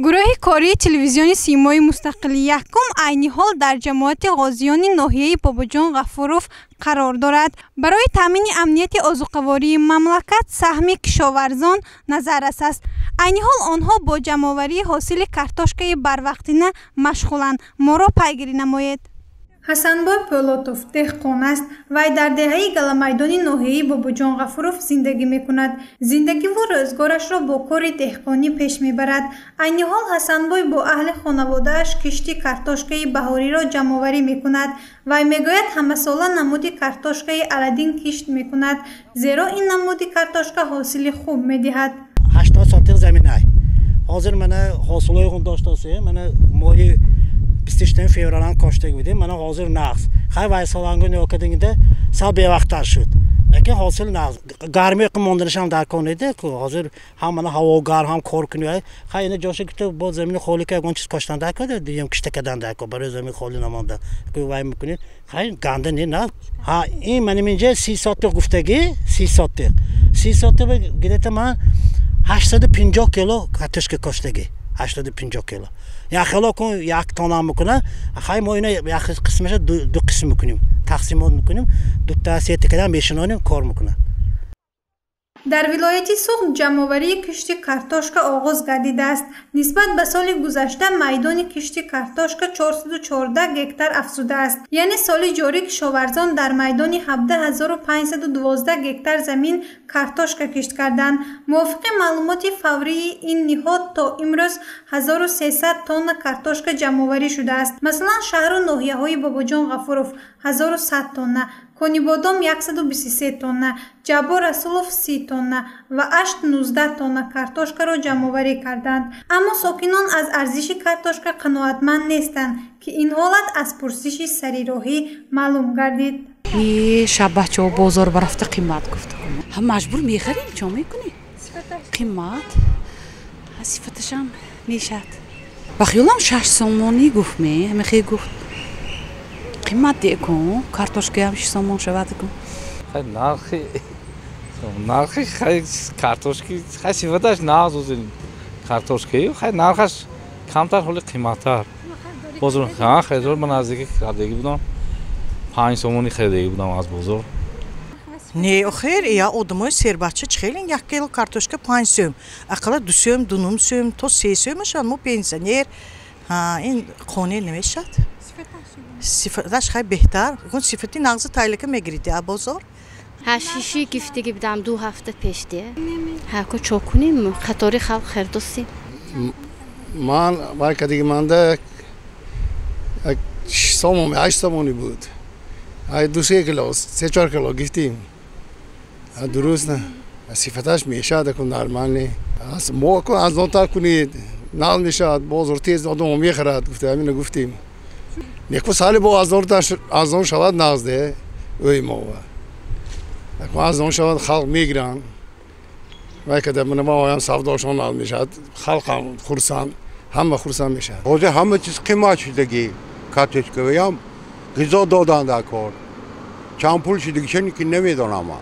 Гурӯҳи кории телевизиони Симои Мустақили Якум айни ҳол дар ҷамоати Ғозиёни ноҳияи Бобоҷон Ғафуров қарор дорад. Барои таъмини амнияти озуқавории мамлакат саҳми кишоварзон назаррас аст. Айни ҳол онҳо бо ҷамъоварии ҳосили картошкаи барвақтина машғуланд. Моро пайгирӣ намоед. Ҳасанбой Пӯлотов деҳқон аст. Вай дар деҳаи Галамайдони ноҳияи Бобоҷон Ғафуров зиндагӣ мекунад. Зиндагиву рӯзгорашро бо кори деҳқонӣ пеш мебарад. Айни ҳол Ҳасанбой бо аҳли хонаводааш кишти картошкаи баҳориро ҷамъоварӣ мекунад. Вай мегӯяд, ҳамасола намуди картошкаи Аладдин кишт мекунад, зеро ин намуди картошка ҳосили хуб медиҳад. 80 сотих заминай. Ҳозир мана ҳосилои хун доштасем, мана моҳи 28 февралан коштаг будем, мана ҳозир нағз. Хай вай солангу нёкадингида сал бевақттар шуд. Лекин ҳосил нағз. Гармӣ қи монданашам дар кор неда ку. Ҳозир ҳам мана ҳаво гарм, ҳам кор кунӣ. Хай ина ҷоша ки ту бо замини холӣ ка ягон чиз коштан дар кор, дуюм кишта кардан дар кор, барои замин холӣ намонда. Ку вай мекунӣ. Хай ганда не на. Ҳа, ин мана инҷа 30 сотих гуфтагӣ, 30 сотих. 30 сотих где-то ман 850 кило картошка коштагӣ. 850 кило. Як хело кун як тонна мекунад. Хай мо ина як қисмаша ду қисм мекунем. Тақсимот мекунем. Дута сета када мешинонем, кор мекунад. Дар вилояти Суғд ҷамъоварии кишти картошка оғоз гардидааст. Нисбат ба соли гузашта майдони кишти картошка 414 гектар афзудааст. Яъне соли ҷорӣ кишоварзон дар майдони 17512 гектар замин картошка кишт карданд. Мувофиқи маълумоти фаврии ин ниҳод то имрӯз 1300 тонна картошка ҷамъоварӣ шудааст. Масалан, шаҳру ноҳияҳои Бобоҷон Ғафуров 1100 тонна, Конибодом 123 тонна, Ҷаббор Расулов 30 тонна ва Ашт 19 тонна картошкаро ҷамъоварӣ карданд. Аммо сокинон аз арзиши картошка қаноатманд нестанд, ки ин ҳолат аз пурсиши сарироҳӣ маълум гардид. Шаб бачаҳо бозор барафта қимат гуфта. Ҳам маҷбур мехарем, чо мекунем? Қимат. Сифаташам мешад. Ба хиёлам 6 сомонӣ гуфт ме, ҳамихе гуфт. Қимат декун, картошкаям 6 сомон шавад кун. Хай нархи хай картошки, хай сифаташ нағз узин картошкаи, хай нархаш камтар, ҳоли қиматтар. Бозор, ха, харидор ман наздики харидагӣ будам. 5 сомонӣ харидагӣ будам аз бозор. Не, охир, я одамои сербача чихелин як кило картошка 5 сом, ақалла 2 сом, 2.5 сом, то 3 сом мешавад. Мо пенсионер, ҳа, ин қонеъ намешавад. Сифаташ хай беҳтар. Сифати нағзи тайлика мегирид а бозор. Ҳашиши гифтиги будам 2 ҳафта пеш де. Ҳа, ку чо кунем? Қатори халқ хердосим. Ман вай кадиги манда 6 сомон, 8 сомони буд. Ай 2-3 кило, 3-4 кило гифтим. Дуруст на. Сифаташ мешавад ку нормални. Мо ку арзонтар кунед, нағз мешавад, бозор тез одам мехарад, гуфта ҳамина гуфтим. Неку сали бо арзон шавад нағз де, ӯй мо. Неку арзон шавад халқ мегиранд. Вай када мана мо оям савдошон нағз мешавад, халқам хурсанд, ҳама хурсанд мешавад. Ҳозир ҳама чиз қимат шудагӣ, картошкаям ғизо додан дар кор. Чанд пул шудагӣ ки намедонам ман.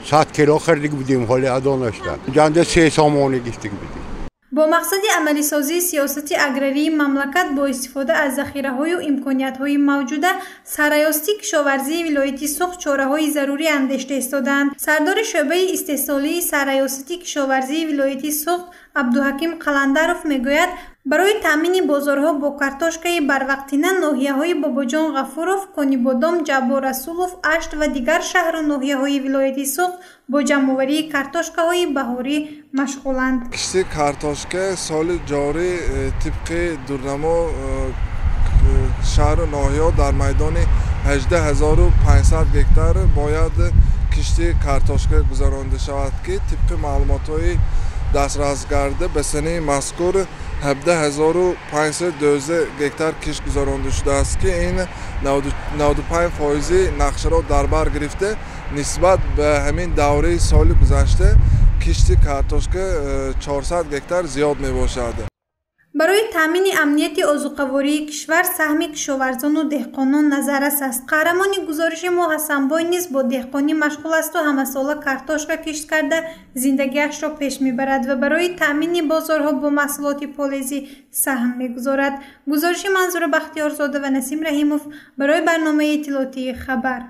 100 кило харидагӣ будем, ҳоли адо нашуда. Ҷанда 3 сомонӣ гирифтагӣ будем. Бо мақсади амалисозии сиёсати аграрии мамлакат бо истифода аз захираҳою имкониятҳои мавҷуда сарраёсати кишоварзии вилояти Суғд чораҳои зарурӣ андешта истодаанд. Сардори шӯъбаи истеҳсолии сарраёсати кишоварзии вилояти Суғд Абдуҳаким Қаландаров мегӯяд, барои таъмини бозорҳо бо картошкаи барвақтина ноҳияҳои Бобоҷон Ғафуров, Конибодом, Ҷаббор Расулов, Ашт ва дигар шаҳру ноҳияҳои вилояти Суғд бо ҷамъоварии картошкаҳои баҳорӣ машғуланд. Кишти картошка соли ҷорӣ тибқи дурнамо шаҳру ноҳияҳо дар майдони 18500 гектар бояд кишти картошка гузаронида шавад, ки тибқи маълумотҳои дастрас гарда ба санаи мазкур 17512 гектар кишт гузаронида шудааст, ки ин 95% нақшаро дар бар гирифта нисбат ба ҳамин давраи соли гузашта кишти картошка 400 гектар зиёд мебошад. Барои таъмини амнияти озуқавории кишвар саҳми кишоварзону деҳқонон назаррас аст. Қаҳрамони гузориши мо Ҳасанбой низ бо деҳқонӣ машғул асту ҳамасола картошка кишт карда зиндагиашро пеш мебарад ва барои таъмини бозорҳо бо маҳсулоти полезӣ саҳм мегузорад. Гузориши Манзура Бахтиёрзода ва Насим Раҳимов барои барномаи иттилоотии «Хабар».